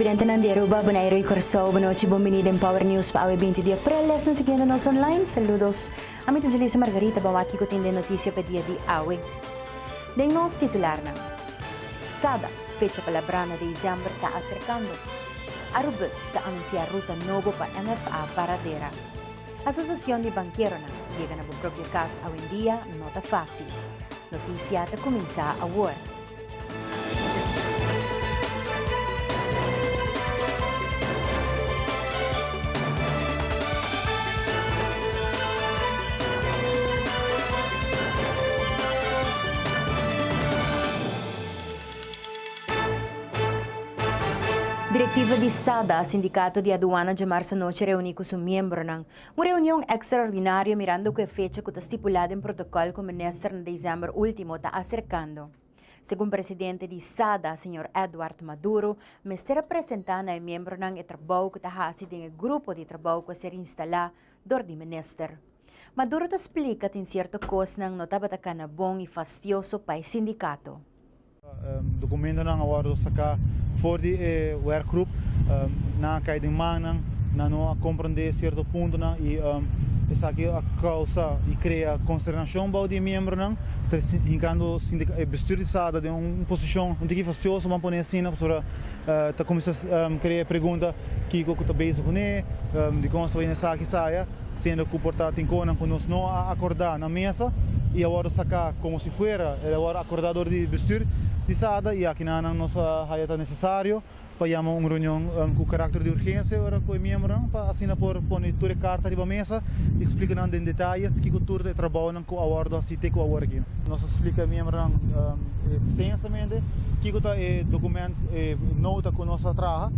Televidentenan di Aruba, Bonaire y Corsou, bon nochi, bon bini den Power News pa awe 20 di april. Esnan siguiendo nos online, saludos. Ami ta Julissa Margarita, bon wak kico tin den noticia pa dia di awe. Den nos titularnan, Sada, fecha pa labrá na december ta acercando. Arubus ta anuncia ruta nobo pa MFA Paradera. Asociacion di Bankeronan, yega na bo propio cas awendia no ta facil. Noticia ta cuminsa awor. Directiva di SADA, Sindicato di Aduana djamarsa nochi reuni cu su miembronan. Un reunion extraordinario mirando cu e fecha cu ta stipula den protocol cu minister na december ultimo ta acercando. Segun presidente di SADA, señor Edward Maduro, mester a presenta na e miembronan e trabou cu ta haci den e grupo di trabou cu a ser instala dor di minister. Maduro ta splica tin cierto cosnan no tabata cana bon y fastioso pa e sindicato. Dokumentonan a wòrdu saká for di e werkgroep. Nan a kai den mannan, nan no a komprondé sierto puntonan i esaki a kousa i krea konsternashon bou di e miembronan, hinkando e bestür di SADA den un posishon un tiki fastioso, ban pone asina, pasobra ta kuminsá krea e pregunta kiko ku ta bezig kuné, dikon nos ta bayendo esaki esaya. Siendo cu por ta tin conan cu nos no a acorda na mesa y a wordo saca como si fuera el a wordo acorda door di bestuur di SADA y akinanan nos a haya ta necesario pa yama un reunion cu caracter di urgencia ora cu e miembronan pa asina por pone tur e carta riba mesa y splica nan den detayes kico tur ta e trabounan cu a wordo haci te cu awor aki. Nos a splica e miembronan extensamente kico ta e document, e nota cu nos a traha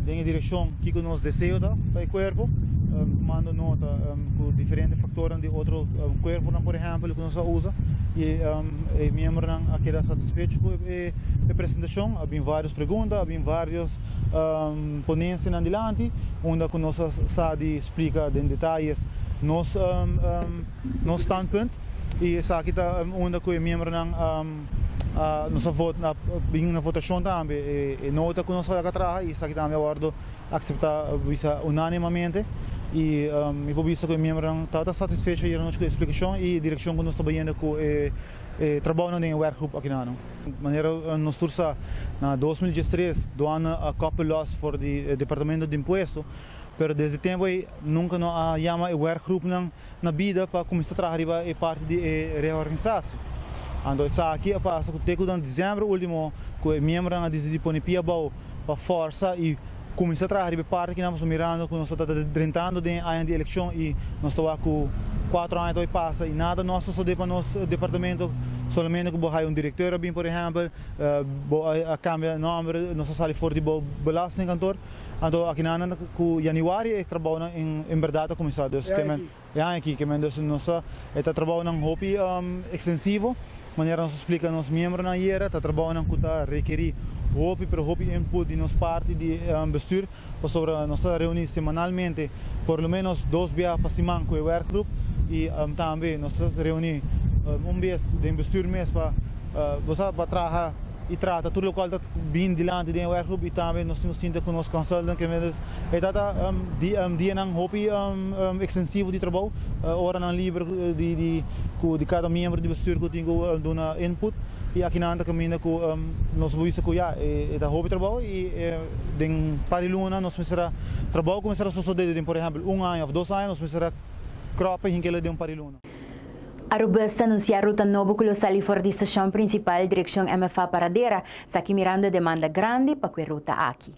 den e direccion kico nos deseo ta pa e cuerpo. Tumando nota cu diferente factornan di otro cuerponan por ehempel cu nos a usa y e miembronan a keda satisfecho cu e presentacion. A bin varios pregunta, a bin varios ponencianan dilanti unda cu nos a sa di splica den detayes nos nos standpunt y esaki ta unda cu e miembronan nos a vota, bin na votacion tambe e nota cu nos a laga traha y esaki tambe a wordo acepta bisa unanimamente y mi por bisa cu e miembronan tabata satisfecho ayer anochi cu e explicacion y e direccion cu nos ta bayendo cu e trabounan den e werkgroep akinano. Manera nos tur sa, na 2013 Douane a koppel los for di e departamento di impuesto, pero desde e tempo ey nunca no a yama e werkgroepnan na bida pa cuminsa traha riba e parti di e reorganisatie. Anto esaki a pasa cu te cu na december ultimo cu e miembronan a dicidi pone pia abou pa forsa y cuminsa traha riba e parti kinan pasobra mirando cu nos ta drentando den e aña di eleccion y nos ta wak cu cuatro aña ta bay pasa y nada no a sosode pa nos departamento, solamente cu bo haya un directeur a bin por ehempel, bo a cambia nomber, nos a sali for di bo belastingkantoor. Anto akinan cu januari e trabounan en berdad a cuminsa dus ke men e aña aki ke men dus nos ta e ta trabounan hopi extensivo manera nos a splica nos miembronan ayera ta trabounan cu ta rekeri hopi pero hopi input di nos parti di bestuur pasobra nos ta reuni semanalmente por lo menos dos bia pa siman cu e werkgroep y tambe nos ta reuni un bes den bestuur mes pa bo sa pa traha y trata tur locual ta bin dilanti den e werkgroep y tambe nos tin cu sinta cu nos consultant ke mes e ta ta dianan hopi extensivo di trabou oranan liber di di cu di cada miembro di bestuur cu tin cu duna input y akinan ta caminda cu nos por bisa cu ya e ta hopi trabou y den par di luna nos mester a trabou cu mester a sosode den por ehempel un aña of dos aña nos mester a crop e hinkele den un par di luna. Arubus ta anuncia ruta nobo cu lo sali for di stacion principal direccion MFA Paradera, esaki mirando e demanda grandi pa cu e ruta aki.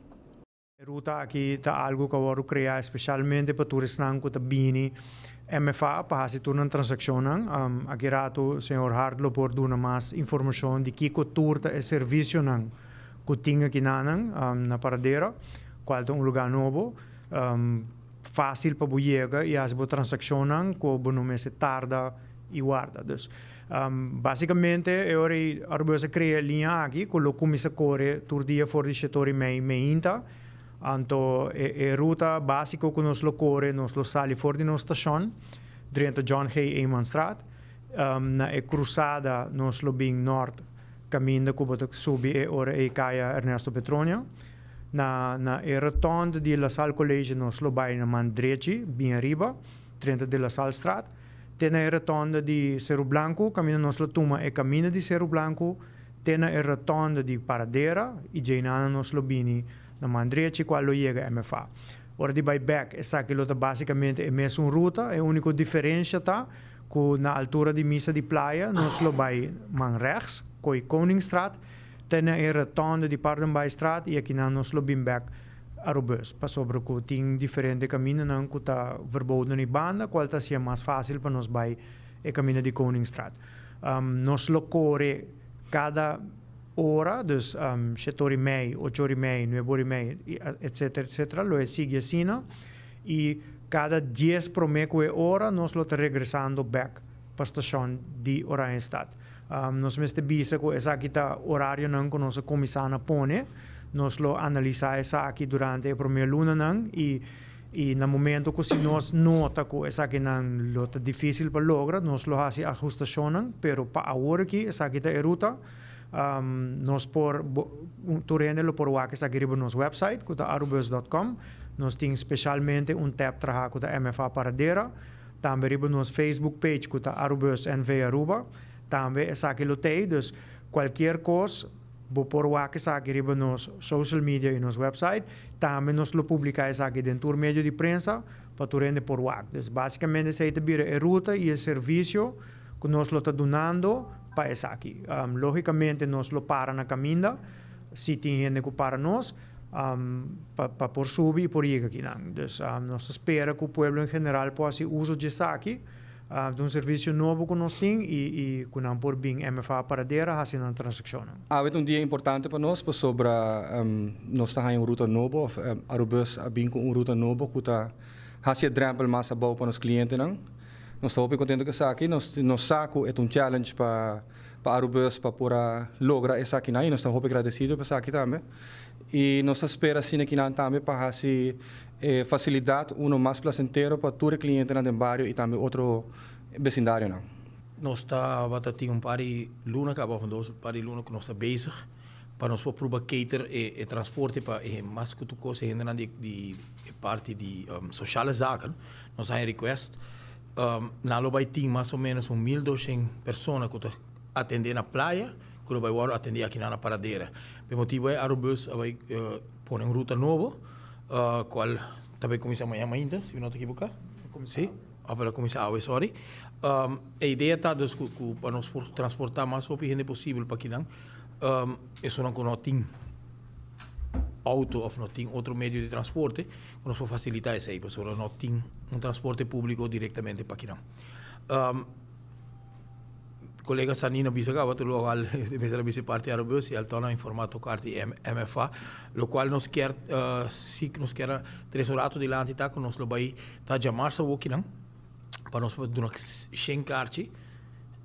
E ruta aki ta algo cu a wordo crea especialmente pa tur esnan cu ta bini MFA pa haci tur nan transaccionnan. Aki rato señor Hart lo por duna mas informacion di kico tur ta e servicionan cu tin aki nanan na Paradera, cual ta un lugar nobo. Fácil pa bo yega i hasi bo transakshonnan ku bo no mester tarda i warda. Dus, básikamente e ora ei Arubus a krea e liña aki ku lo kuminsá kore tur dia for di shetor i mei meinta. Anto e e ruta básiko ku nos lo kore, nos lo sali for di nos stashon drenta John G. Emanstraat. Na e krusada nos lo bin nòrt kaminda ku bo ta subi e ora ei kaya Ernesto Petronio. Na na e rotonde di La Salle College nos lo bai na man drechi, bin ariba, 30 de La Sallestraat, te na e rotonde di Seru Blanku, kaminda nos lo tuma e kaminda di Seru Blanku te na e rotonde di Paradera i djeinana nos lo bini na man drechi kual lo yega MFA. Ora di bai bek esaki lo ta basikamente e mesun ruta, e uniko diferensha ta ku na altura di Misa di Playa nos lo bai man rechts, koi Koningstraat, te na e rotonde di Paardenbaaistraat i akinan nos lo bin bek Arubus, pasobra ku tin diferente kamindanan ku ta verboden i banda kual ta hasia mas fásil pa nos bai e kaminda di Koningstraat. Nos lo kore kada ora, dus shete ora i mei, ocho ora i mei, nuebe ora i mei, etcetera, etcetera, lo e sigui asina i kada dies promé ku e ora nos lo ta regresando bek pa stashon di Oranjestad. Nos mester bisa ku esaki ta orarionan ku nos a kuminsá na pone. Nos lo analisá esaki durante e promé lunanan i i na momento ku si nos nota ku esakinan lo ta difísil pa logra, nos lo hasi ahustashonnan, pero pa awor aki esaki ta e ruta. Nos por tur hende lo por wak esaki riba nos website ku ta arubus dòt kòm. Nos tin speshalmente un tab trahá ku ta MFA Paradera. Tambe riba nos Facebook page ku ta Arubus NV Aruba. Tambe esaki lo t'ei, dus kualkier kos bo por wak esaki riba nos social media i nos website. Tambe nos lo publiká esaki den tur medio di prensa pa tur hende por wak. Dus basikamente esei ta bira e ruta i e servisio ku nos lo ta dunando pa esaki. Lógikamente nos lo para na kaminda si tin hende ku para nos. Pa por subi y por yega akinan. Dus nos ta spera cu pueblo en general por haci uso dje esaki. Ta un servicio nobo cu nos tin y cu nan por bin MFA Paradera haci nan transaccionnan. Awe ta un dia importante pa nos pasobra nos ta haña un ruta nobo of Arubus a bin cu un ruta nobo cu ta haci e drempel mas abou pa nos clientenan. Nos ta hopi contento cu esaki. Nos sa cu e ta un challenge pa. pa Arubus pa por a logra esakinan y nos ta hopi agradecido pa esaki tambe y nos ta spera asina kinan tambe pa haci e facilidad uno mas placentero pa tur e clientenan den bario y tambe otro becindarionan. Nos tabata tin un par di luna caba of dos par di luna cu nos ta bezig pa nos por proba cater e transporte pa e mas cu tur cos e hendenan di e parti di sociale zaken nos a haña request. Nan lo bai tin mas o menos un 1200 persona ku ta atendé na playa, ku lo bai wòrdu atendé akinan na Paradera. Pa e motibu ei Arubus a bai pone un ruta nobo, kual ta bai kuminsá mañan mainta, si mi no ta ekiboká. Si, òf el a kuminsá awe, sòri. E idea ta dus ku pa nos por transportá mas hopi hende posibel pa akinan, esunnan ku no tin outo òf no tin otro medio di transporte, ku nos por fasilitá esei pasobra no tin un transporte públiko direktamente pa kinan. Kolega Sanino bisa kaba tur lokual mester a bisa parti Arubus i Alton a informá tokante di MFA, lokual nos kier si nos kier a trese un rato dilanti ta ku nos lo bai ta djamar sa wokinan pa nos por duna shen karchi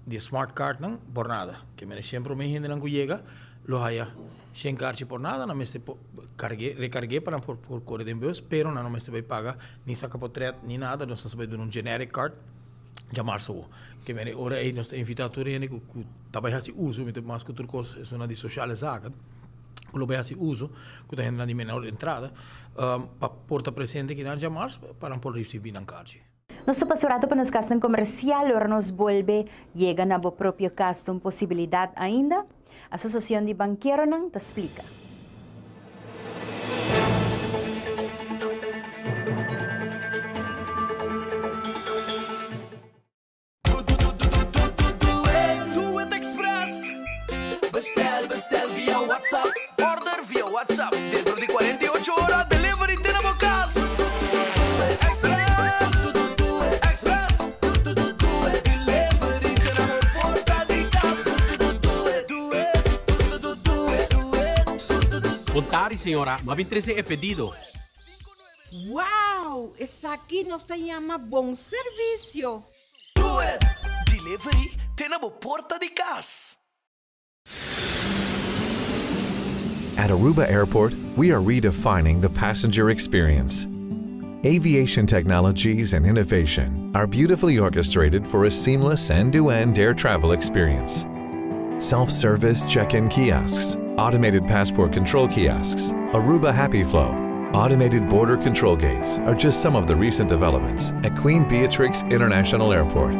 di e smart cardnan por nada. Ke mene shen promé hendenan ku yega lo haya Shen karchi por nada, nan mester por karg'é, rekarg'é pa nan por por kore den bus, pero nan no mester bai paga ni saka potret ni nada, nos ta bai duna un generic card djamarsa awo. Ke mene ora ei nos ta invitá tur hende ku ku ta bai hasi uso, mi ta mas ku tur kos esunnan di sociale zaken, ku lo bai hasi uso, ku ta hendenan di menor entrada, pa por ta presente kinan djamars pa nan por risibí nan karchi. Nos ta pasa un rato pa nos kasnan komersial, ora nos bolbe yega na bo propio kas ta un posibilidat ainda, Asosiacion di Bankeronan ta splika. Bestel, bestel via WhatsApp. Order via WhatsApp. Dentro di 48 ora delivery te na bo cas. Express, Express, delivery te na bo porta di cas. Bon tardi señora, m'a bin trece e pedido. Wow! Esaki nos ta yama bon servicio! Do it! Delivery te na bo porta di cas. At Aruba Airport, we are redefining the passenger experience. Aviation technologies and innovation are beautifully orchestrated for a seamless end-to-end air travel experience. Self-service check-in kiosks. Automated passport control kiosks, Aruba Happy Flow, automated border control gates are just some of the recent developments at Queen Beatrix International Airport.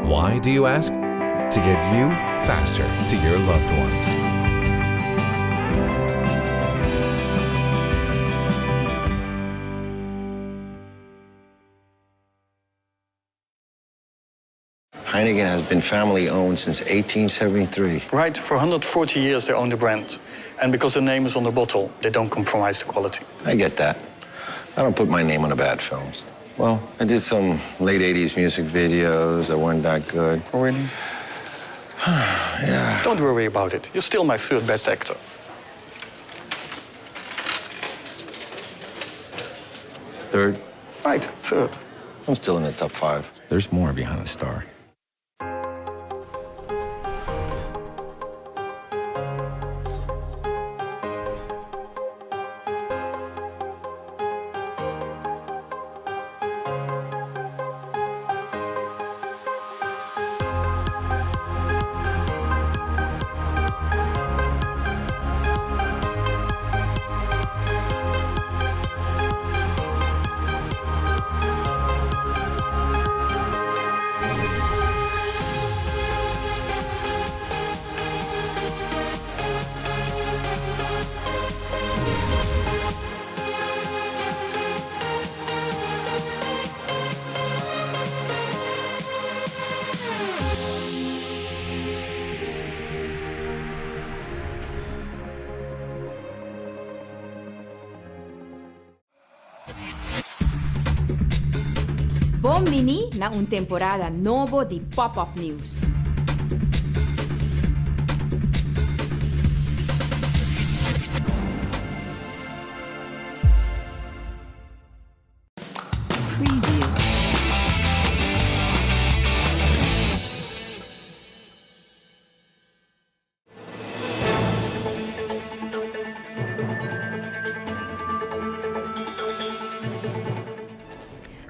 Why, do you ask? To get you faster to your loved ones. Heineken has been family owned since 1873. Right, for 140 years they own the brand. And because the name is on the bottle, they don't compromise the quality. I get that. I don't put my name on a bad film. Well, I did some late 80s music videos that weren't that good. Oh, really? yeah. Don't worry about it. You're still my third best actor. Third? Right, third. I'm still in the top five. There's more behind the star. Bon bini na un temporada nobo di Pop Up News.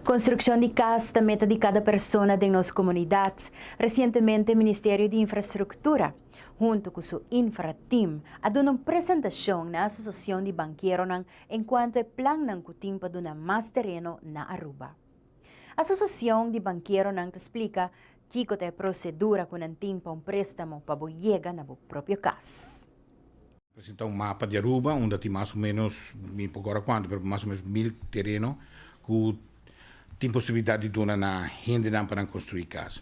Construccion di cas ta meta di cada persona den nos comunidad. Recientemente Ministerio di Infrastructura, hunto cu su Infra Team, a duna un presentacion na Asociacion di Bankieronan encuanto e plannan cu tin pa duna mas tereno na Aruba. Asociacion di Bankieronan ta splica kico ta e procedura cu nan tin pa un prestamo pa bo yega na bo propio cas. Presenta un mapa di Aruba unda tin mas o menos, mi por acorda cuanto, pero mas o menos mil tereno cu tin posibilidad di duna na hendenan pa nan construi cas.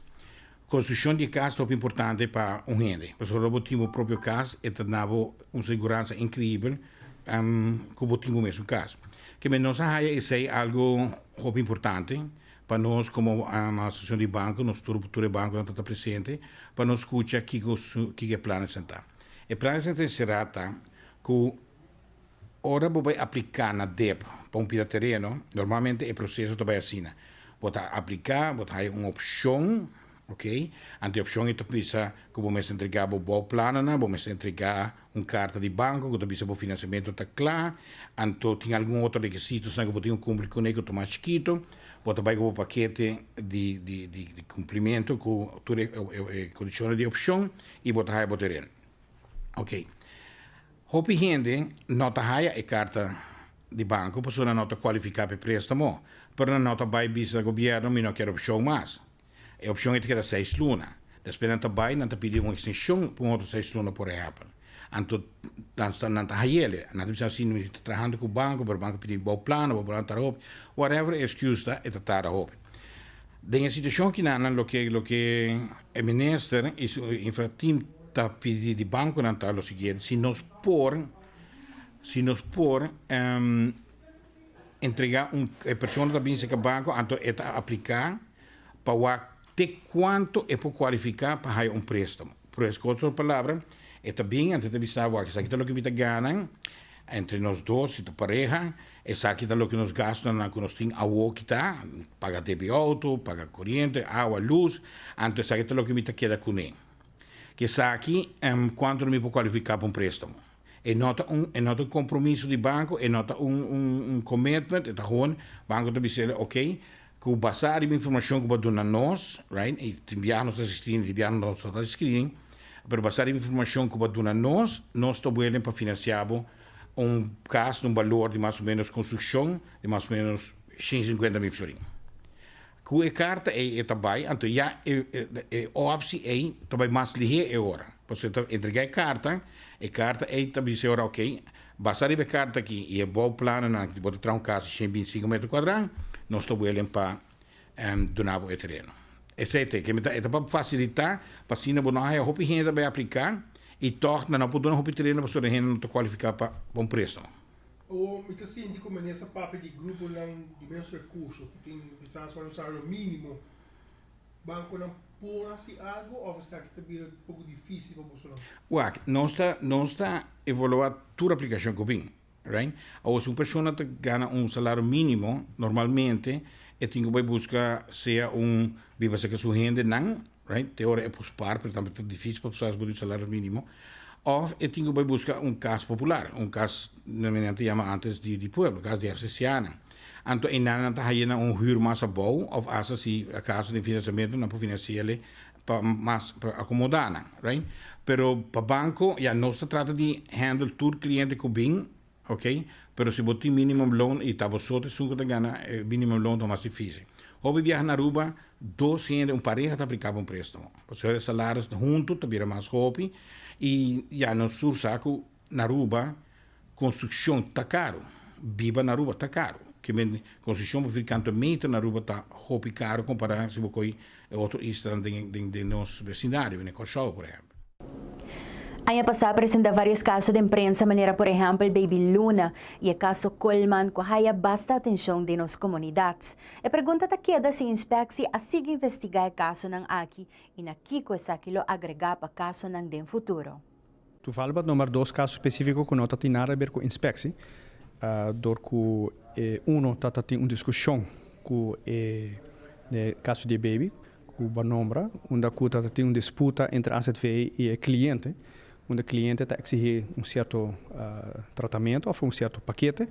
Construccion di e cas ta hopi importante pa un hende, pasobra ora bo tin bo propio cas e ta duna bo un seguransa increibel cu bo tin bo mesun cas. Keme nos a haya esey algo hopi importante pa nos como asociacion di banco, nos tur tur e banconan ta ta presente pa nos scucha kico kico e planesnan ta. E planesnan ta encera ta cu Ora bo bai apliká na dep pa un pida tereno, normalmente e proseso ta bai asina, Bo ta apliká, bo ta haya un opshon, ok, anto e opshon ei ta bisa ku bo mester entregá bo bouplanonan, bo mester entregá un karta di banko ku ta bisa bo finansiamentu ta kla, anto tin algun otro rekisitosnan ku bo tin ku kumpli kuné ku ta mas chikitu, bo ta bai ku bo pakete di di di kumplimentu ku tur e kondishonnan di e opshon i bo ta haya bo tereno. Ok. Hopi hende no ta haya e karta di banko pasobra nan no ta kualifiká pa e préstamo, pero nan no ta bai bisa gobièrnu mi no kier opshon mas. E opshon ei ta keda seis luna. Despues nan ta bai nan ta pidi un ekstenshon pa un otro seis luna por ehèmpel. Anto nan nan ta hay'el. Nan ta bisa si mi ta trahando ku banko pero banko pidi bou plano, bou plano tarda hopi. Whatever e excuse ta e ta tarda hopi. Den e situashon kinan loke loke e minister i su infra team ta pidi di bankonan ta lo siguiente, si nos por, si nos por entrega un, e persona ta bin serka banko anto e ta apliká pa wak te kuanto e por kualifiká pa haya un préstamo. Pues ku otro palabra, e ta bin anto e ta bisa wak esaki ta loke mi ta gana entre nos dos si ta pareha, esaki ta loke nos gastunan ku nos tin awo kita, paga debi outo, paga koriente, awa, lus, anto esaki ta loke mi ta keda kuné. Ku esaki, kuantu mi por kualifiká pa un préstamo? E no ta un, e no ta un kompromiso di banko, e no ta un, un, un commitment, e ta gewoon, banko ta bis'el, ok, ku basá riba informashon ku bo a duna nos, right, i tin biaha nos ta hasi screening, tin biaha nos no ta hasi screening, Pero basá riba informashon ku bo a duna nos, nos ta willing pa finansiá bo un kas na un balor di mas o ménos konstrukshon di mas o ménos 150.000 florin. Ku e karta ei e ta bai, anto ya e e opsi ei ta bai mas lihé e ora. Pasobra e ta entregá e karta, e karta ei ta bisa e ora okey, basá riba e karta aki i e bouwplannan di bo ta traha un kas di 125 metro kuadrá, nos ta willing pa duna bo e tereno. Esei ta e ke mi ta e ta pa fasilitá pa asina bo no haya hopi hende ta bai apliká i tòg nan no por duna hopi tereno pasobra e hende no ta kualifiká pa un préstamo. Awor mi ta sinti ku minister papia di gruponan di menos rekurso ku tin kisas un salario mínimo. Bankonan por hasi algu òf esaki ta bira poko difísil pa bosonan? Wak, nos ta nos ta evaluá tur aplikashon ku bin, right? Awor si un persona ta gana un salario mínimo, normalmente e tin ku bai buska sea un biba serka su hendenan, right? Te ora e por spaar, pero tambe ta difícil pa pasá bo di un salario mínimo. Of e tin ku bai buska un kas popular, un kas nan nan ta yama antes di di pueblo, kas di RCCAnan. Anto einan nan ta haya nan un huur mas abou of asta si akaso tin finansiamentu nan por finansi'el pa mas pa akomodá nan, right? Pero pa banko ya nos ta trata di handle tur kliente ku bin, ok, pero si bo tin minimum loan y ta bo so ta esun cu ta gana e minimum loan ta mas dificil. Hopi biaha na Aruba dos hende, un pareha ta aplica pa un prestamo. Pasobra e salaris hunto ta bira mas hopi y ya nos tur sa cu na Aruba construccion ta caro, biba na Aruba ta caro. Ke men construccion pa vierkante meter na Aruba ta hopi caro compara si bo coy e otro islanan den nos vecindario, den Corsou por ehempel. Aña pasá a presentá vários kaso den prensa manera por ehèmpel Baby Luna i e kaso Coleman ku a haya basta atenshon den nos komunidat. E pregunta ta keda si inspeksie a sigui investigá e kasonan aki i na kiko esaki lo agregá pa kasonan den futuro. Toevallig nomar dos kaso spesífiko ku no ta tin nada aber ku inspeksie, dor ku e uno ta ta tin un diskushon ku e kaso di e baby, Ku bo nombra, unda ku ta tin un disputa entre AZV i e kliente, unda e kliente ta eksihí un sierto tratamentu òf un sierto pakete,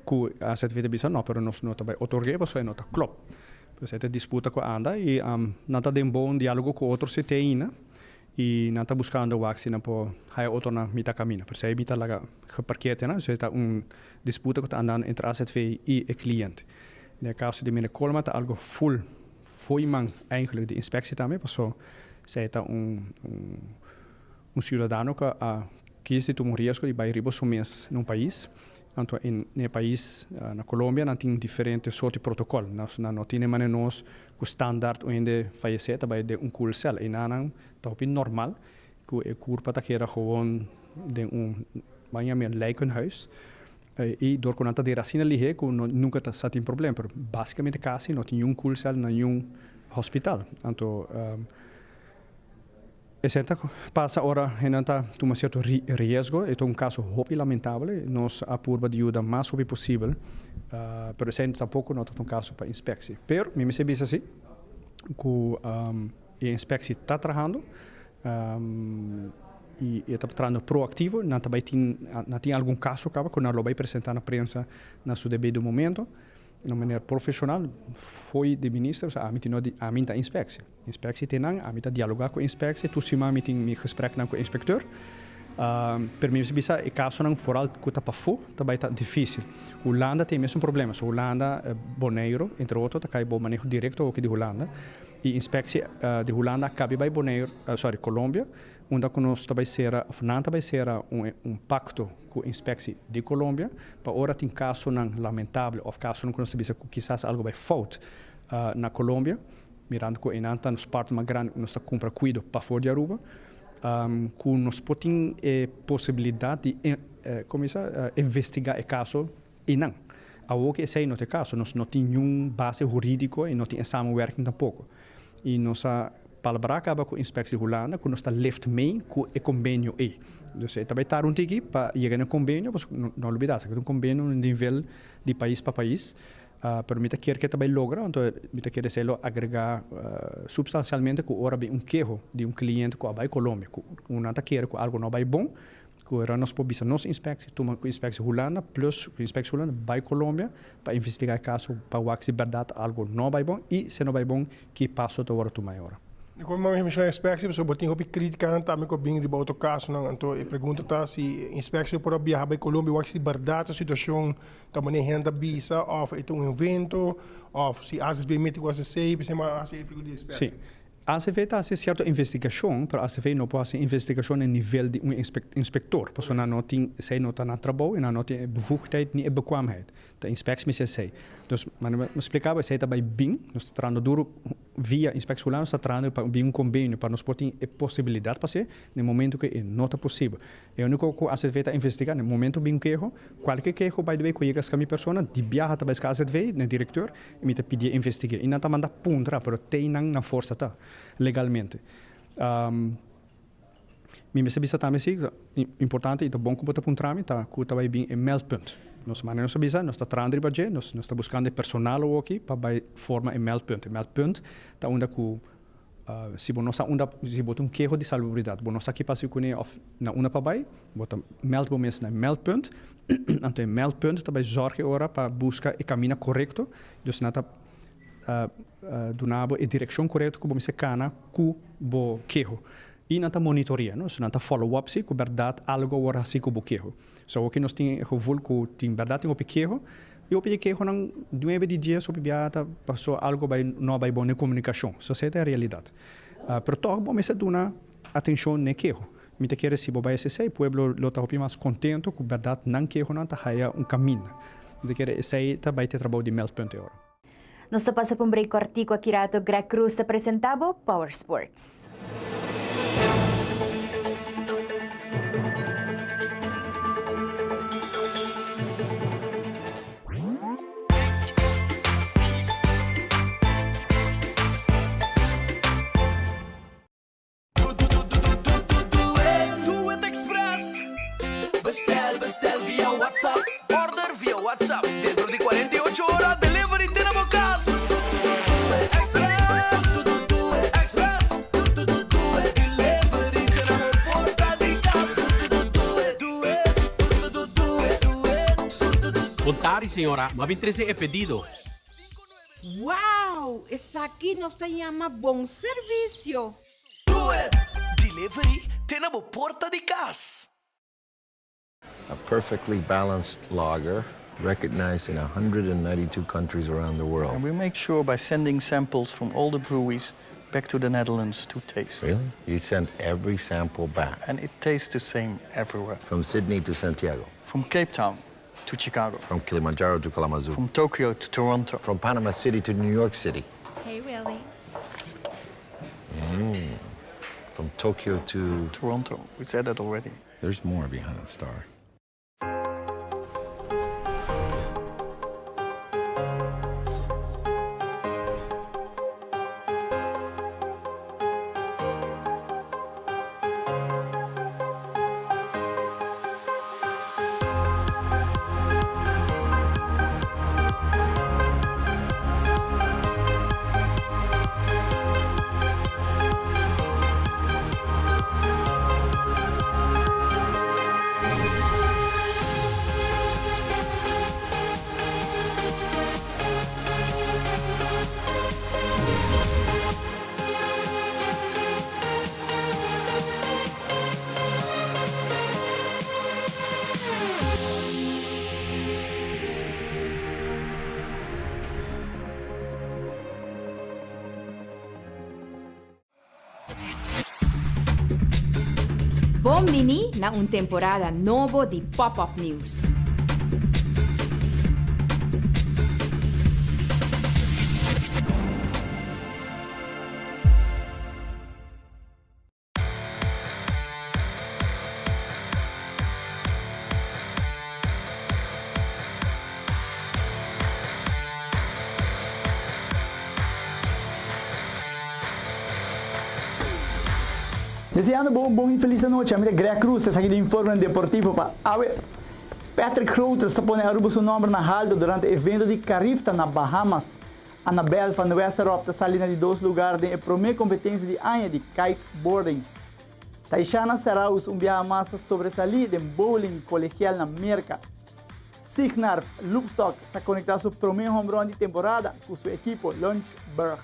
ku AZV ta bisa no, pero nos no ta bai otorg'é pasobra e no ta klòp. Pues e ta disputa ku a anda i nan ta den bon diálogo ku otro CT ainda i nan ta buskando wak si nan por haya otro na mitá kaminda. Pero esei mi ta laga geparkeer te nan, esei ta un disputa ku ta andando entre AZV i e kliente. Den e kaso di meneer Coleman ta algu ful. Fo'i man eigenlijk di inspectie tambe paso zij ta un un ciudadano cu a kies di tuma un riesgo di bay riba su mes na un pais. Anto en e pais na Colombia nan tin diferente soort di protocol. Nan no tin e manera nos cu standaard un hende fayece ta bay den un koelcel. Eynan nan ta hopi normal cu e curpa ta keda gewoon den un ban yama lijkenhuis. I dor ku nan ta dera asina lihé ku no nunka ta sa tin problem, pero basikamente kasi no tin niun koelcel na niun hospital. Anto esei ta pasa ora hendenan ta tuma sierto riesgo. E ta un kaso hopi lamentable. Nos a purba di yuda mas hopi posibel, pero esei tampoko no ta un kaso pa inspeksie. Pero mi mester bisa si ku e inspeksie ta trahando. Y e ta trahando proactivo, nan ta bay tin, nan tin algun caso caba cu nan lo bay presenta na prensa na su debido momento, na un manera profesional, fo'i di minister, osea ami tin no di, ami ta inspectie. Inspectie tin nan, ami ta dialoga cu inspectie, tur siman mi tin mi gespreknan cu inspecteur. Pero mi mester bisa e casonan foral cu ta pafó ta bay ta dificil. Hulanda tin e mesun problema, so Hulanda, Boneiro, entre otro, ta cay bou maneho directo awoki di Hulanda. E inspectie di Hulanda a cabi bay Bonaire, sorry, Colombia, unda cu nos ta bay cera, of nan ta bay cera un un pacto cu inspectie di Colombia, pa ora tin casonan lamentable of casonan cu nos ta bisa cu kisas algo bay fout na Colombia, mirando cu eynan ta nos partner mas grandi cu nos ta cumpra cuido pafor di Aruba, cu nos por tin e posibilidad di, como bisa, investiga e caso Einan. Awor ku esei no ta e kaso, nos no tin niun base hurídiko i no tin e samenwerking tampoko. I nos a palabrá kaba ku Inspectie Hulanda ku nos ta lift mee ku e kombenio ei. Dus e ta bai tarda un tiki pa yega na e kombenio, pasobra no lubidá esaki ta un kombenio na nivel di pais pa pais, pero mi ta kier ku e ta bai logra, anto mi ta kier esei lo agregá supstansialmente ku ora bin un keho di un kliente ku a bai Colombia, ku nan ta kere ku algu no a bai bon, Ku era nos por bisa nos inspectie tuma ku inspectie Hulanda plus ku inspectie Hulanda bai Colombia pa investiga e kaso pa wak si berdad algo no bai bon i si no bai bon ki paso ta wòrdu tuma e ora. Dikon mi a menshoná inspektie? Pasobra bo tin hopi kritikanan tambe ku a bin riba otro kasonan. Anto e pregunta ta si inspektie por a biaha bai Colombia wak si di bèrdat e situashon ta manera hende ta bisa òf e ta un invento òf si AZV mete ku esei, p'esei mi a hasi e pregunta di inspektie. Sí. ACV ta hasi sierto investigashon, pero ACV no por hasi investigashon na nivel di un inspektor, pasobra nan no tin, esei no ta nan trabou i nan no tin e bevoegdheid ni e bekwaamheid. Ta inspectie mester esei. Dus, manera mi a spliká bo, esei ta bai bin, nos ta trahando duru via Inspectie Hulanda, nos ta trahando pa bin un kombenio pa nos por tin e posibilidat pa hasié na e momento ku e no ta posibel. E úniko ku AZV ta investigá, na e momento bin un keho, kualke keho by the way ku yega ska mi persona, di biaha ta bai ska AZV, na e direkteur, I mi ta pidié investig'é. I nan ta manda puntra, pero tei nan nan forsa ta, legalmente. Mi mester bisa tambe si, importante i ta bon ku bo ta puntra mi, ta ku ta bai bin e meldpunt. Nos manera nos a bisa, nos ta trahando riba dje, nos nos ta buskando e personal awoki pa bai forma e meldpunt. E meldpunt ta unda ku si bo no sa unda, si bo tin un keho di salubridat, bo no sa ki pasa kuné òf na unda pa bai, bo ta meld bo mes na e meldpunt. Anto e meldpunt ta bai zòrg e ora pa buska e kaminda korekto. Dus nan ta duna bo e direkshon korekto ku bo mester kana ku bo keho. I nan ta monitorea, no? So nan ta follow up si ku bèrdat algu a wòrdu hasi ku bo keho. So awoki nos tin e gevoel ku tin bèrdat tin hopi keho i hopi di e kehonan nuebe di dies hopi biaha ta paso algu bai no a bai bon den komunikashon. So esei ta e realidat. Pero tòg bo mester duna atenshon n'e keho. Mi ta kere si bo bai esei pueblo lo ta hopi mas kontento ku bèrdat nan kehonan ta haya un kaminda. Mi ta kere esei ta bai te trabou di meldpunt e ora. Nos ta pasa pa un break kòrtiku aki rato Greg Cruz ta presenta bo Power Sports. Do It Express. Bestel, bestel via WhatsApp. Order via WhatsApp. Dentro di 48 ora delivery te na bo cas. Express, Express. Delivery te na bo porta di cas. Do it, do it, do it. Bon tardi señora, m'a bin trece e pedido. Wow! Esaki nos ta yama bon servisio! Do it! Delivery te na bo porta di cas. A perfectly balanced lager recognized in 192 countries around the world. And we make sure by sending samples from all the breweries back to the Netherlands to taste. Really? You send every sample back? And it tastes the same everywhere. From Sydney to Santiago? From Cape Town to Chicago. From Kilimanjaro to Kalamazoo. From Tokyo to Toronto. From Panama City to New York City. Hey, Willie. Mm. From Tokyo to... Toronto. We said that already. There's more behind the star. Bon bini na un temporada nobo di Pop Up News. Deseando bo un bon y feliz anochi, ami ta Greg Cruz, esaki di Informenan Deportivo pa awe. Patrick Groters ta pone Aruba su nomber na halto durante evento di Carifta na Bahamas. Annabel van Westerop ta sali na di dos lugar den e prome competencia di aña di kiteboarding. Taishana Saraus un biaha mas ta sobresalí den bowling colegial na Merca. Signarf Loopstok ta conecta su prome homerun di temporada cu su ekipo Lunchburg.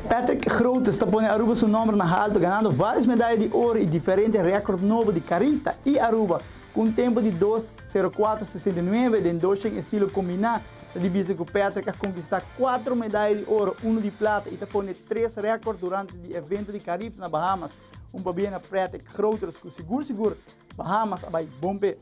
Patrick Grootes ta pone Aruba su nomber na halto ganando varios medaya di oro y diferente record nobo di Carifta y Aruba cu un tempo di dos 04 69 den doshen estilo combina ta di bisa cu Patrick a conquista cuatro medaya di oro, uno di plata y ta pone tres record durante di evento di Carifta na Bahamas. Un pabia na Patrick Grootes cu sigur sigur Bahamas a bay bon p'e.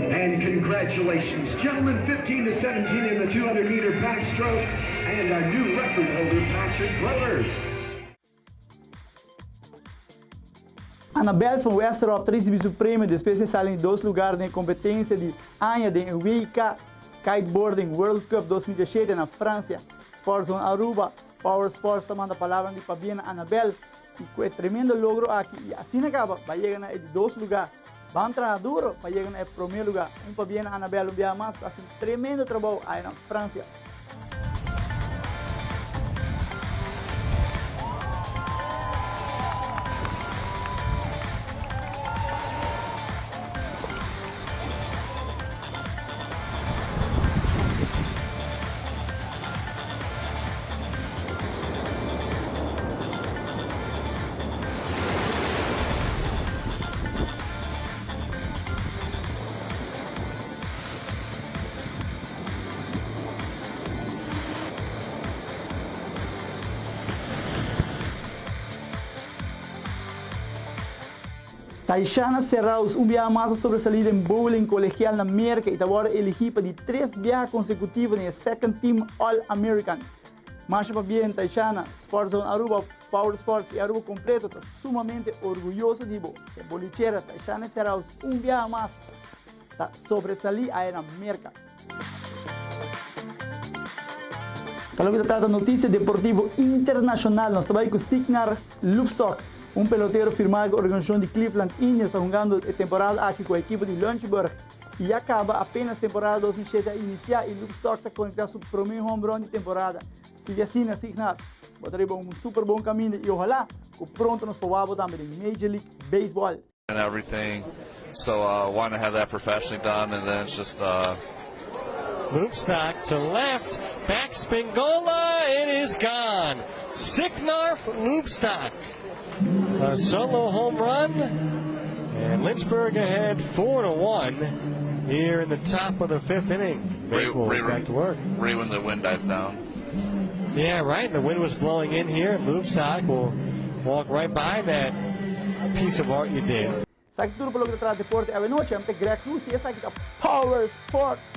And congratulations, gentlemen, 15 to 17 in the 200 meter backstroke, and our new record holder, Patrick Brothers. Annabel van Westerop ta ricibi su premio despues di sali di dos lugar den e competencia di aña den e WK Kiteboarding World Cup 2017 na Francia. Sportzone Aruba, Power Sports ta manda palabranan di pabien na Annabel y cu e tremendo logro aki y asina caba ba yega na e di dos lugar. Ban traha duro pa yega na e prome lugar. Un pabien na Annabel un biaha mas cu a haci un tremendo trabou aya na Francia. Taishana Serraus un biaha mas a sobresalí den bowling colegial na Merca y ta wòrdu eligí pa di tres biaha consecutivo den e Second Team All-American. Masha pabien Taishana, Sportzone Aruba, Power Sports y Aruba completo ta sumamente orguyoso di bo. E bolichera Taishana Serraus un biaha mas ta sobresalí aya na Merca. Pa loke ta trata noticia deportivo internacional nos ta bay cu Signar Loopstok, un pelotero firma cu e organisacion di Cleveland Indians ta hungando e temporada aki cu e ekipo di Lynchburg. Y ya caba apenas temporada 2007 a inicia y Loopstok ta conecta su prome home run di temporada. Sigui asina Signar, bo ta riba un super bon caminda y ohala cu pronto nos por wak bo tambe den Major League Baseball. and everything. So uh, want to have that professionally done, and then it's just. Uh, Loopstock to left, back Spingola, it is gone. Sicknarf Loopstock. A solo home run, and Lynchburg ahead 4 to 1 here in the top of the fifth inning. Maples back to work. Right when the wind dies down. Yeah, right. The wind was blowing in here, and Loopstock will walk right by that piece of art you did. Esaki tur pa loke ta trata deporte awenochi. Ami ta Greg Cruz y esaki ta Power Sports.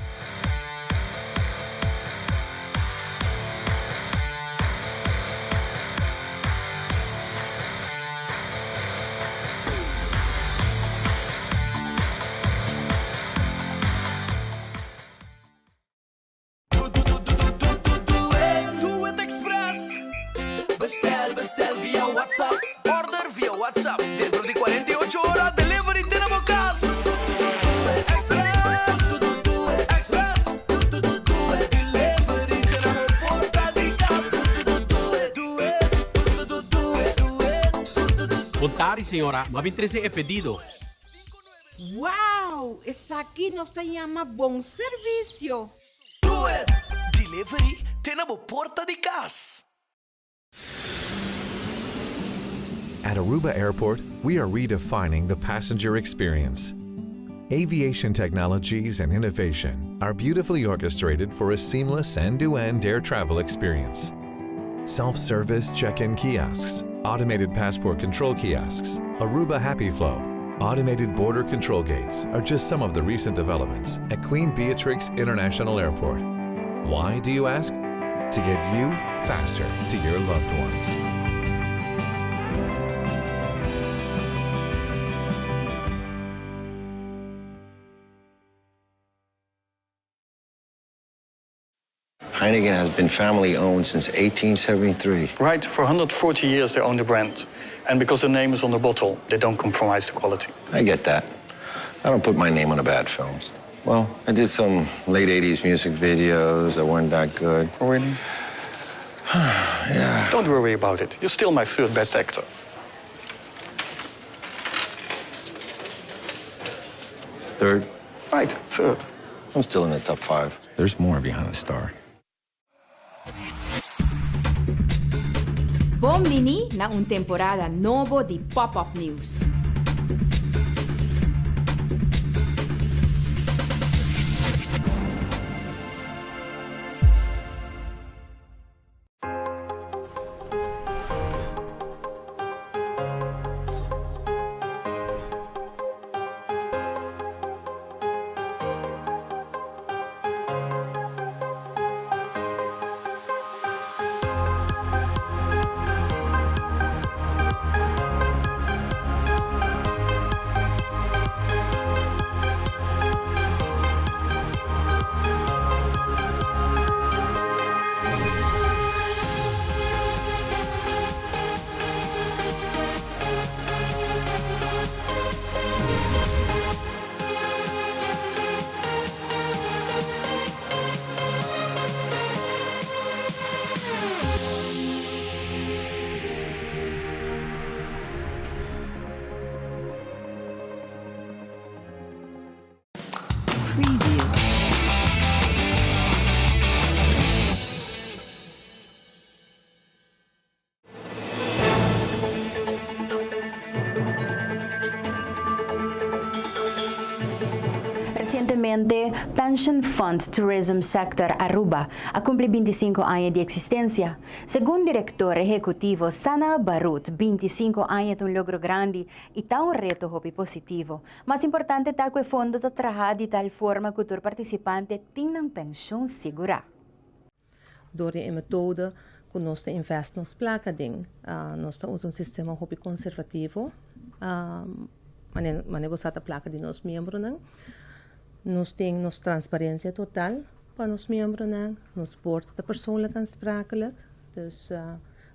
Do It Express. Bestel, bestel via WhatsApp. Order via WhatsApp. Dentro di 48 ora delivery te na bo cas. Express, Express. Delivery te na bo porta di cas. Do it, do it, do it. Bon tardi señora, m'a bin trece e pedido. Wow! Esaki nos ta yama bon servisio! Do It! Delivery te na bo porta di cas. At Aruba Airport, we are redefining the passenger experience. Aviation technologies and innovation are beautifully orchestrated for a seamless end-to-end air travel experience. Self-service check-in kiosks, automated passport control kiosks, Aruba Happy Flow, automated border control gates are just some of the recent developments at Queen Beatrix International Airport. Why, do you ask? To get you faster to your loved ones. Heineken has been family owned since 1873. Right, for 140 years they own the brand. And because the name is on the bottle, they don't compromise the quality. I get that. I don't put my name on a bad film. Well, I did some late 80s music videos that weren't that good. Oh, really? yeah. Don't worry about it. You're still my third best actor. Third? Right, third. I'm still in the top five. There's more behind the star. Bon bini na un temporada nobo di Pop Up News. Recientemente, Pension Fund Tourism Sector Aruba a cumpli 25 aña di existencia. Segun director ehecutivo Sana Barut, 25 aña ta un logro grandi y ta un reto hopi positivo. Mas importante ta cu e fondo ta traha di tal forma cu tur participante tin nan pensioen sigura. Dor di e metode ku nos ta invest nos plaka den. Nos ta usa un sistema hopi konservativo, manera bo sa ta plaka di nos miembronan. Nos tin nos transparensia total pa nos miembronan, nos board ta persoonlijk aansprakelijk. Dus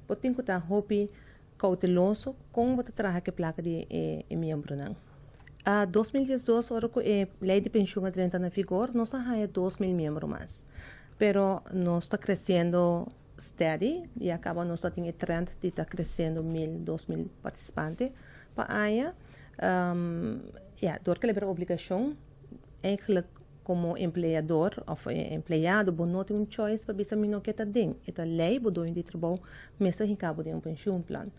bo tin ku ta hopi Kouteloso kon bo ta traha ku e plaka di e miembronan. A 2012 ora ku e lei di penshun a drenta na vigor nos a haña 2000 miembro mas. Pero nos ta kresiendo steady i a kaba nos ta tin e trend di ta kresiendo mil, 2000 partisipante pa aña. Ya, dor ku el a bira obligashon eigenlijk Komo empleador òf empleado bo no tin un choice pa bisa mi no ke ta den. E ta lei bo doño di trabou mester hinka bo den un pensioenplan.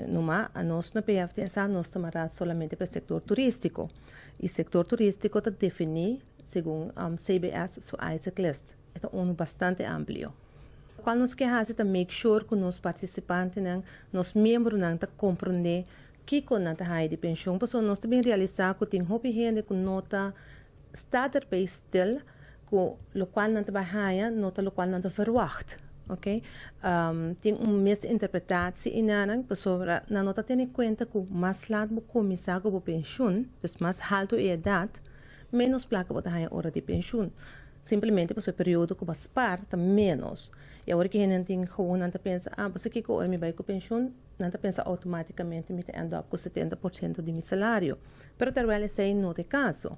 Numa anos na PFTSA nos ta mará solamente pa e sektor turístiko. I sektor turístiko ta definí segun CBS su ISAC list. E ta unu bastante amplio. Lokual nos ke hasi ta make sure ku nos partisipantenan, nos miembronan ta komprondé Kiko nan ta haña di penshon? Pasobra nos ta bin realisá ku tin hopi hende ku no ta sta erbij stil ku lokual nan ta bai haña no ta lokual nan ta verwagt. Oké. Tin un misinterpretatie enanan pasobra nan no ta tene kuenta ku mas lat bo kuminsá ku bo penshun, dus mas haltu e edat, ménos plaka bo ta haña ora di penshun. Simplemente pasobra e periodo ku bo a spar ta ménos. I awor ki hendenan tin gewoon nan ta pensa, ah, bo sa kiko ora mi bai ku penshun? Nan ta pensa automaticamente mi ta end up cu 70 por ciento di mi salario. Pero terwijl esey no ta e caso.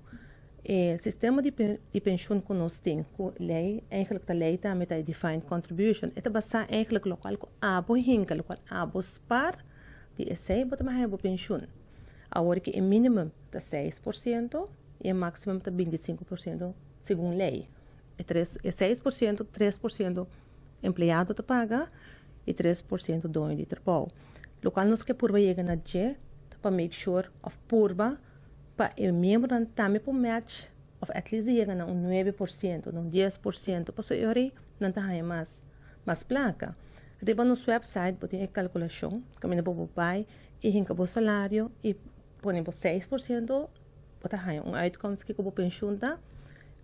E sistema di di pensioen cu nos tin, cu ley, eigenlijk ta ley tambe ta e defined contribution, e ta basa eigenlijk locual cu abo hinca, locual abo spaar, di esey bo ta bay haya bo pensioen. Awor ki e minimum ta 6 por ciento y e maximum ta 25 por ciento segun ley. E tres, e 6 por ciento, 3 por ciento empleado ta paga i 3 por ciento doño di trabou. Lokual nos ke purba yega na dje ta pa make sure òf purba pa e miembronan tambe por match òf at least di yega na un 9 por ciento, na un 10 por ciento, pasobra e ora ei nan ta haña mas mas plaka. Riba nos website bo tin e kalkulashon kaminda bo por bai i hinka bo salario i pone bo 6 por ciento bo ta haña un uitkomst kiko bo penshun ta.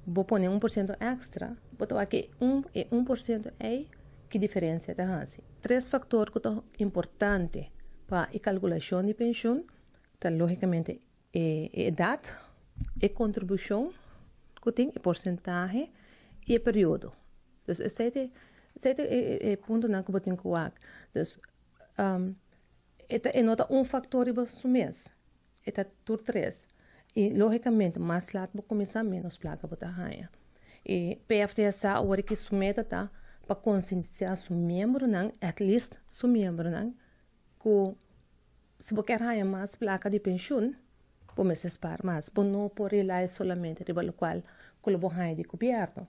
bo pone 1% èkstra, bo ta wak e un e 1% ei ki diferensia ta hasi. Tres faktor ku ta importante pa e kalkulashon di penshun ta lógikamente e edat, e kontribushon ku tin, e porsentahe i e periodo. Dus esei ta esei ta e puntonan ku bo tin ku wak. Dus e ta e no ta un faktor riba su mes, e ta tur tres. I lógikamente mas lat bo kuminsá ménos plaka bo ta haña. E PFTSA awor ki su meta ta pa konsientisá su miembronan, at least su miembronan, ku si bo kier haña mas plaka di penshun, bo mester spar mas. Bo no por rely solamente riba lokual ku lo bo haña di gobièrnu.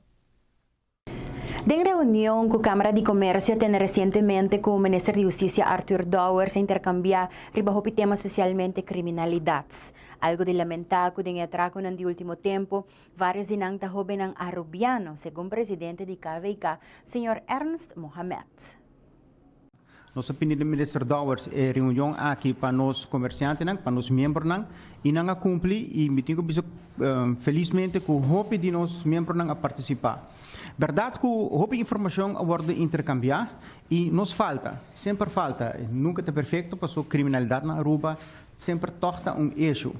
Den reunion ku Kámara di Komersio a tene resientemente ku Minister di Hustisia Arthur Dowers a interkambiá riba hopi tema spesialmente kriminalidat. Algu di lamentá ku den e atrakonan di último tempu vários di nan ta hóbennan arubiano, segun presidente di KVK, señor Ernst Mohamed. Nos a pidi Minister Dowers e reunion aki pa nos comerciantenan, pa nos miembronan y nan a cumpli y mi tin cu bisa felizmente cu hopi di nos miembronan a participa. Berdad cu hopi informacion a wordo intercambia y nos falta, semper falta, nunca ta perfecto paso criminalidad na Aruba semper toch ta un issue.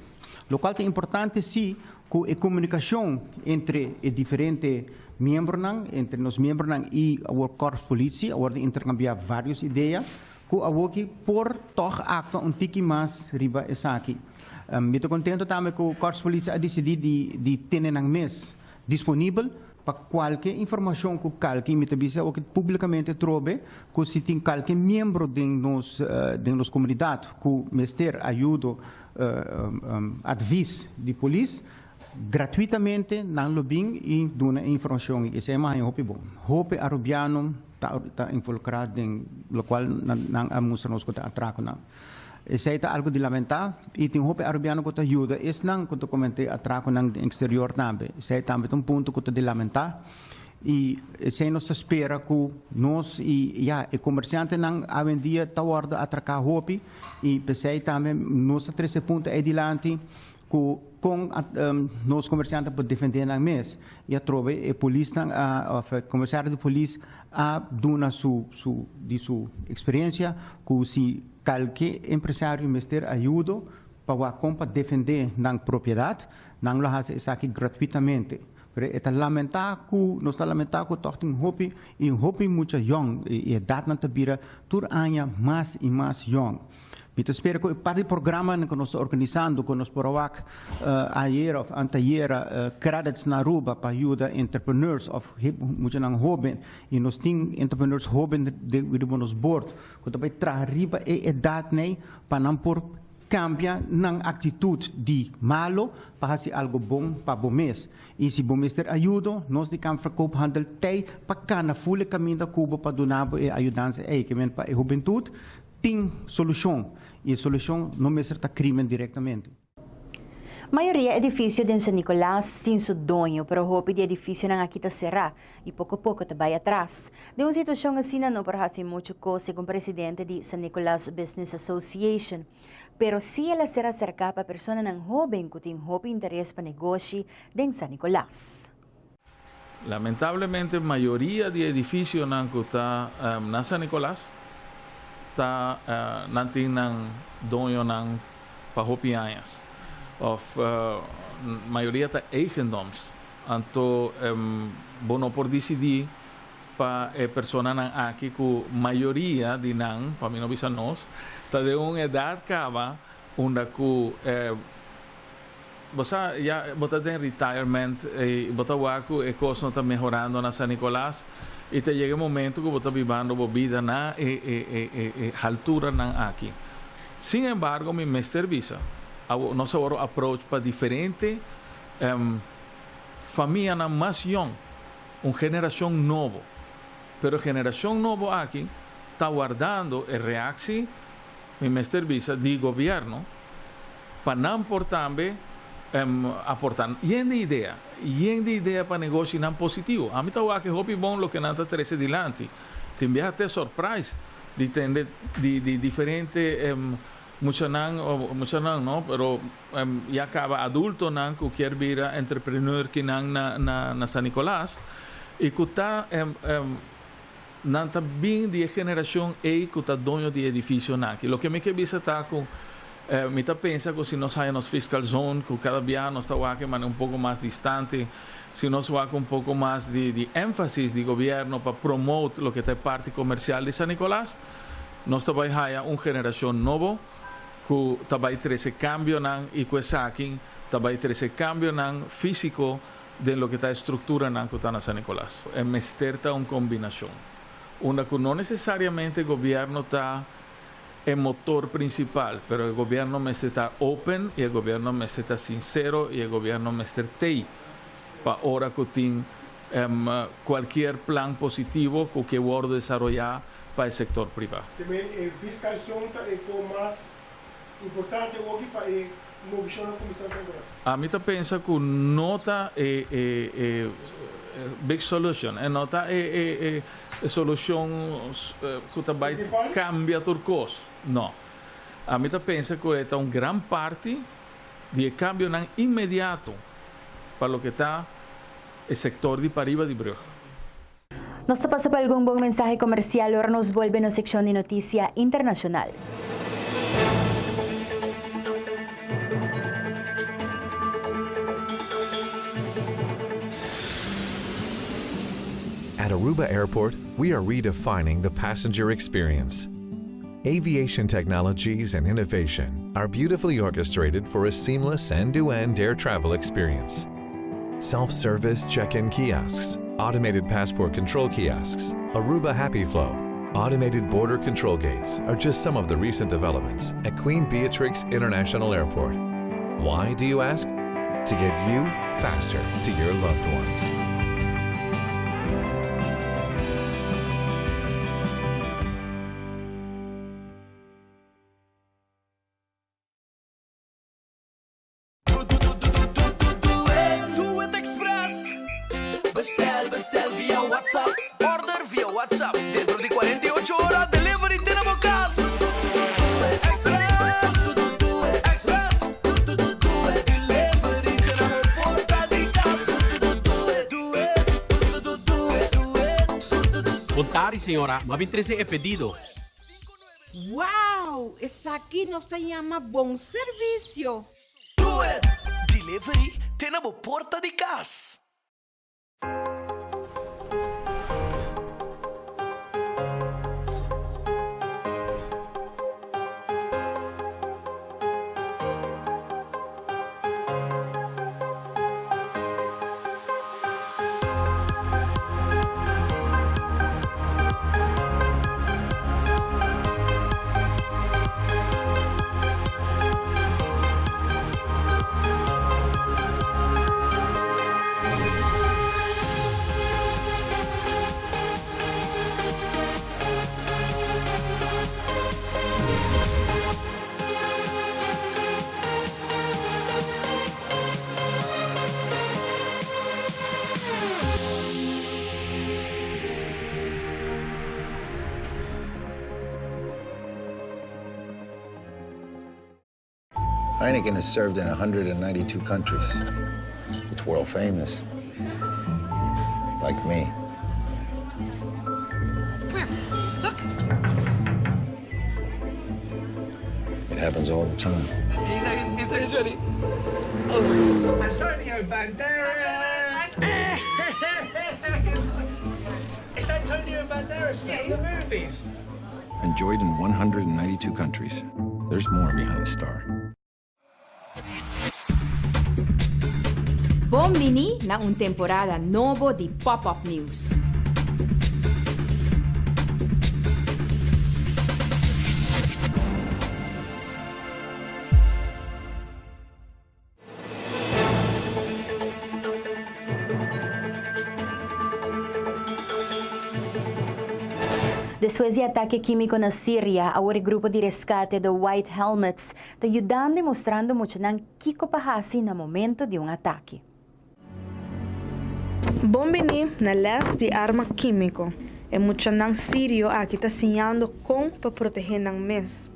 Locual ta importante si cu e comunicacion entre e diferente miembronan, entre nos miembronan y awor Korps Politie, a wordo intercambia varios idea cu awoki por toch actua un tiki mas riba esaki. Mi ta contento tambe cu Korps Politie a dicidi di di tene nan mes disponibel pa cualke informacion cu calke, mi ta bisa awoki publicamente trobe, cu si tin calke miembro den nos den nos comunidad cu mester ayudo advis di polis, gratuitamente nan lo bin y duna e informacion y esey a haña hopi bon. Hopi Arubiano ta ta involucra den locual nan a mustra nos cu ta atraconan. Esey ta algo di lamenta y tin hopi Arubiano cu ta yuda esnan cu ta comete atraconan den exterior tambe. Esey tambe ta un punto cu ta di lamenta. Y esey nos ta spera cu nos y ya e comerciantenan awendia ta wordo atraca hopi y pesey tambe nos ta trece punto ey dilanti cu con nos comerciante por defende nan mes y atrobe e polisnan a of e comisario di polis a duna su su di su experiencia cu si calke empresario mester ayudo pa wak con pa defende nan propiedad nan lo haci esaki gratuitamente. Pero e ta lamentá ku nos ta lamentá ku tòg tin hopi i hopi mucha yòn i edatnan ta bira tur aña mas i mas yòn. Mi ta spera ku e par di programanan ku nos ta organisando ku nos por a wak ayera òf antayera credits na Aruba pa yuda entrepreneurs òf muchanan hóben i nos tin entrepreneurs hóben riba nos bord ku ta bai traha riba e edatnan pa nan por Cambia nan actitud di malo pa haci algo bon pa bo mes. Y si bo mester ayudo, nos di Kamfer Koophandel tey pa cana ful e caminda cu bo pa duna bo e ayudansa ey. Ke men pa e hubentud tin solucion y e solucion no mester ta crimen directamente. Mayoria edificio den San Nicolas tin su doño, pero hopi di edificionan aki ta cerá y poco poco ta bay atras. Den un situacion asina no por haci mucho cos, segun presidente di San Nicolas Business Association. Pero si el a ser acerca pa personanan hoben cu tin hopi interes pa negoshi den San Nicolas. Lamentablemente mayoria di edificionan cu ta na San Nicolas ta nan tin nan doñonan pa hopi añas of mayoria ta eigendoms anto bo no por dicidi pa e personanan aki cu mayoria di nan, pa mi no bisa nos, ta den un edad caba unda cu bo sa ya bo ta den retirement y bo ta wak cu e cos no ta mehorando na San Nicolas y ta yega e momento cu bo ta bibando bo bida na e e e e halturanan aki. Sin embargo mi mester bisa, nos a worde approach pa diferente famianan mas yong, un generacion nobo. Pero e generacion nobo aki ta wardando e reactie, mi mester bisa, di gobierno pa nan por tambe aporta yen di idea, yen di idea pa negoshinan positivo. Ami ta wak e hopi bon loke nan ta trece dilanti. Tin biaha te surprise di tende di di diferente. Muchanan, muchanan no, pero ya caba adultonan cu kier bira entrepreneur kinan na na na San Nicolas y cu ta nan ta bin di e generacion ey cu ta doño di e edificionan aki. Loke mi ke bisa ta cu mi ta pensa cu si nos haya nos fiscal zone cu cada biaha nos ta wak e manera un poco mas distante, si nos wak un poco mas di di enfasis di gobierno pa promote loke ta e parti comercial di San Nicolas, Nos ta bai haya un generashon nobo ku ta bai trese kambionan i ku esaki ta bai trese kambionan físiko den loke ta e strukturanan ku ta na San Nicolas. E mester ta un kombinashon, unda ku no nesesariamente gobièrnu ta e motor prinsipal, pero e gobièrnu mester ta open i e gobièrnu mester ta sinsero i e gobièrnu mester tei pa ora ku tin Cualkier plan positivo cu ke wordo desaroya pa e sector priva. Te men e fiscalcion ta e co mas importante oki pa e movicionnan cuminsa San Nicolas. Ami ta pensa cu no ta e e e big solution, e no ta e e e solucion cu ta bay cambia tur cos, no. Ami ta pensa cu e ta un gran parti di e cambionan inmediato pa loke ta e sector di pariba di brug. Nos ta pasa pa algun bon mensahe comercial ora nos bolbe nos seccion di noticia internacional. At Aruba Airport, we are redefining the passenger experience. Aviation technologies and innovation are beautifully orchestrated for a seamless end-to-end air travel experience. Self-service check-in kiosks, automated passport control kiosks, Aruba Happy Flow, automated border control gates are just some of the recent developments at Queen Beatrix International Airport. Why, do you ask? To get you faster to your loved ones. Do It Express. Bestel, bestel via WhatsApp. Order via WhatsApp. Dentro di cuarenta i ocho ora delivery te na bo cas. Express, Express. Delivery te na bo porta di cas. Do it, do it, do it. Bon tardi señora, m'a bin trece e pedido. Wow! Esaki nos ta yama bon servicio! Doet! Delivery te na bo porta di cas. Heineken has served in 192 countries. It's world famous. Like me. Where? Look. It happens all the time. He's, he's, he's ready. Oh. Antonio Banderas! It's Antonio Banderas from the movies. Enjoyed in 192 countries. There's more behind the star. Bon bini na un temporada nobo di Pop Up News. Despues di atake kímiko na Siria, awor e grupo di reskate The White Helmets ta yudando i mustrando muchanan kiko pa hasi na momento di un atake. Bon bini na les di arma kímiko. E muchanan sirio aki ta siñando kon pa protehé nan mes.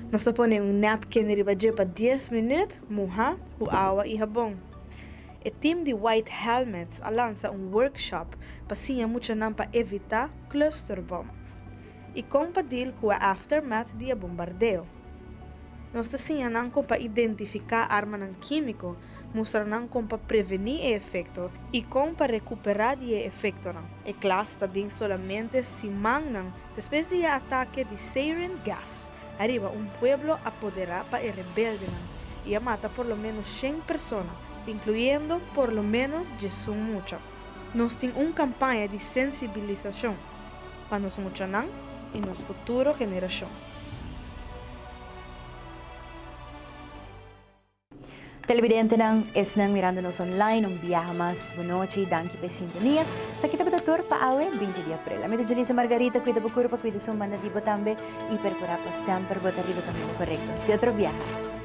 Nos ta pone un napkin riba dje pa dies minüt, muhá ku awa i habon. E tim di White Helmets a lansa un workshop pa siña muchanan pa evitá clusterbom i kon pa deal ku e aftermath di e bombardeo. Nos ta siña nan kon pa identifiká armanan kímiko, mustra nan kon pa prevení e efekto i kon pa rekuperá di e efektonan. E klas ta bin solamente simannan despues di e atake di sarin gas ariba un pueblo apoderá pa e rebeldenan i a mata por lo ménos shen persona, inkluyendo por lo ménos djesun mucha. Nos tin un kampaña di sensibilisashon pa nos muchanan i nos futuro generashon. Televidentenan, esnan mirando nos online, un biaha mas bonochi y danki pa e sintonia. Esaki tabata tur pa awe, 20 di april. Ami ta Julissa Margarita, cuida bo curpa, cuida esun banda di bo tambe y percura pa semper bo ta riba e camino corecto. Te otro biaha.